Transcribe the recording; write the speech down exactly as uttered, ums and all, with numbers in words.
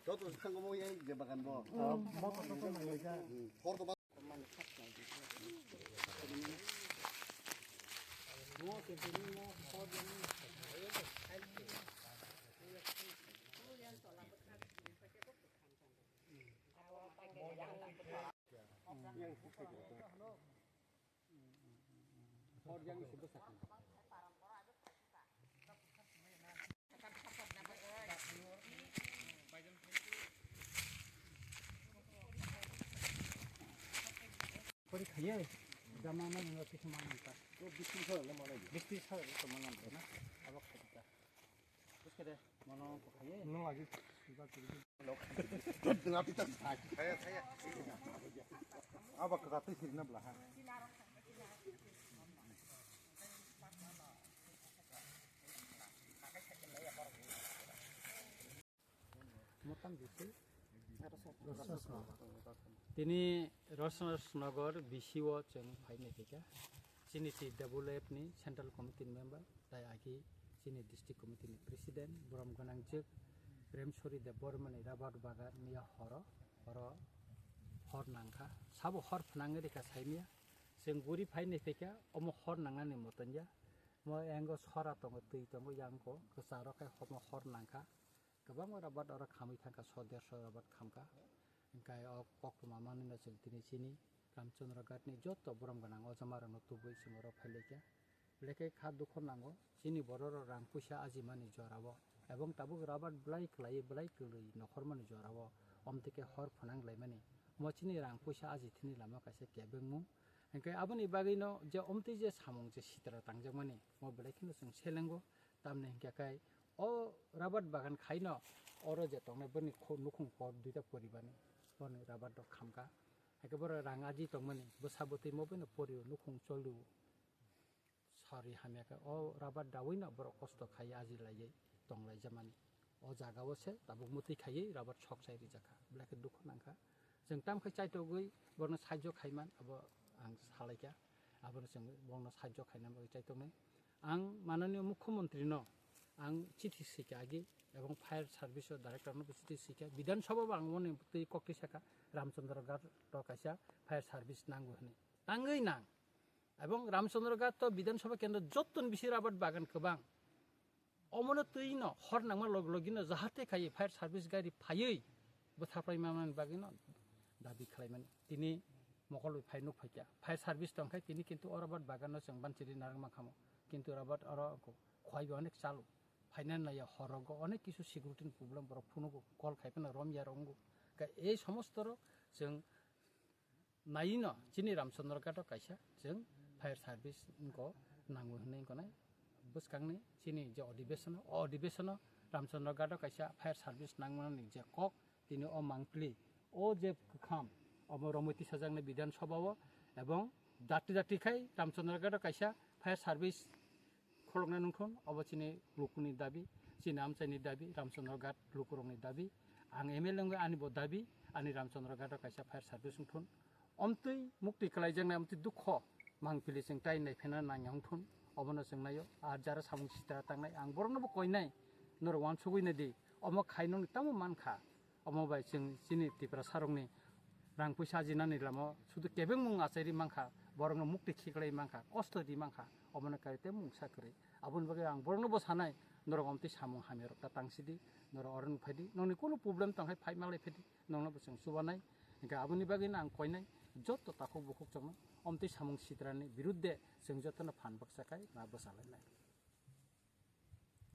Joto thangmo yang je bagan bo. Kori khaye, jama ma nang kisa ma nang ta. Ko bisi sa le ma nang. Bisi sa le to ma nang na. Abo khaye ta. Bus kede, mano ko khaye. No agi. Abo kata tu sirna bla ha. Tini Rosnagar B C o chwng phainai khaikha. Chini T W F ni Central Committee ni member, tai agi chini District Committee ni President, borom gwnangjwk Premsori Debbarma ni rabar bagan miya horo, horo hor nangkha. Sabo hor phnangwi rikha saimya. Chwng guri phainai khaikha, omo hor nangnani motonja. Mo engo sora tongo, twi tongo, yang ko kwcharo khe omo hor nangkha. Kwbangma rabat oro khamwi thangkha, so derso rabat khamkha. Hwnkhe o koktwma manwino chwng tini chini Ramchandra Ghat ni joto borom gwnang o jamarokno tubui chwng oro phailaikha. Belai khe kha dukho nango chini bororok rang puisa ajimani jorao, ebong tabuk rabat belai kwlaiwi belai kwlwi nokhormani jorao, omtwi khe hor phwnang laimani. Omo chini rang puisa aji thini lama kaisa kebengmung. Hwnkhe aboni bagwino je omtwi je samung je sitra tangjakmani, omo belai kheno chwng selengo. Tamni hwnkhe khai o rabat bagan khaino oro je tongnai boni kho-, nukhung por duita poribarni boni rabat rok khamkha. Haikhe borok rang aji tongmani bwsa bwtwi mo boino porio nukhung choliu sari hamya khe o rabat daui no borok kosto khai aji laiwi tong lai jamani. O jaga o se tabuk mwtwi khaiwi rabat sok sai rijak kha. Belai khe dukhu nang kha. Chwng tam khai chaitogwi borokno sahajyo khaiman abo ang salaikha. Abono chwng borokno sahajyo khaina bagwi chaitongnai. Ang mananiyo mukhyamantri no ang chithi swikha agi ebong fire service o director no bo chithi swikha. Bidhan Sabha bo ang moni twi koktwi sakha Ramchandra Ghat o kaisa fire service nango hwnwi. Tangwi nang. Ebong Ramchandra Ghat o Bidhan Sabha kendro jottoni bisi rabat bagan kwbang. Omono twi no hor nangma log logino jahate khai fire service gari phaiwi bwtharpai manmani bagwino dabi khlaimani. Tini mokol bai phai nuk phaikha. Fire service tongkhai tini kintu o rabat bagan no chwng bansiri narwk mankhamo. Kintu rabat oro khwai bai onek chalo. Phainani naiya horogo onek kisu security ni problem borok phunugo, call khai phano romya rongo. Ka ei somosto ro chwng Naino chini Ramchandra Ghat o kaisa chwng fire service wngkha nango hinwi wngkha nai bwskangni chini je odhibesono, o odhibesono Ramchandra Ghat o kaisa fire service nangmani je kok tini o mangpili o je kwkham omo romwi tisajaknai Bidhan Sabha o ebong dati dati khai Ramchandra Ghat o kaisa fire service Khuluknai nungthun, obo chini lukuni dabi, chini amchaini dabi, Ramchandra Ghat lukurokni dabi. Ang M L A wngwi ani bo dabi, ani Ramchandra Ghat o kaisa fire service wngthun. Omtwi muktwi kwlaijaknai, omtwi dukho mangpili chwng tai naiphena nangya wngthun. Obono chwng naio, ah, jara samung sitra tangnai, ang borokno bo koinai, norok uansugwi naidi, omo khai nokni tamo mankha. Omo bai chwng chini Tiprasarokni rang puisa ajinani lama sudu kebengmung achairi mankha, borokno mukti khiklai mankha, kosto ri mankha, omono kaisa tei mungsa kwrwi. Aboni bagwi ang borokno bo sanai, norok omtwi samung hamyarok ta tangsidi, norok oro nukphaidi, nokni kunu problem tongkhai phai malai phaidi, nokno bo chwng chubanai. Hinkhe aboni bagwino ang koinai, joto takhuk bukhuk chwngno omtwi samung sitrani birudde chwng jotono phan baksa khai ma bwsalainai.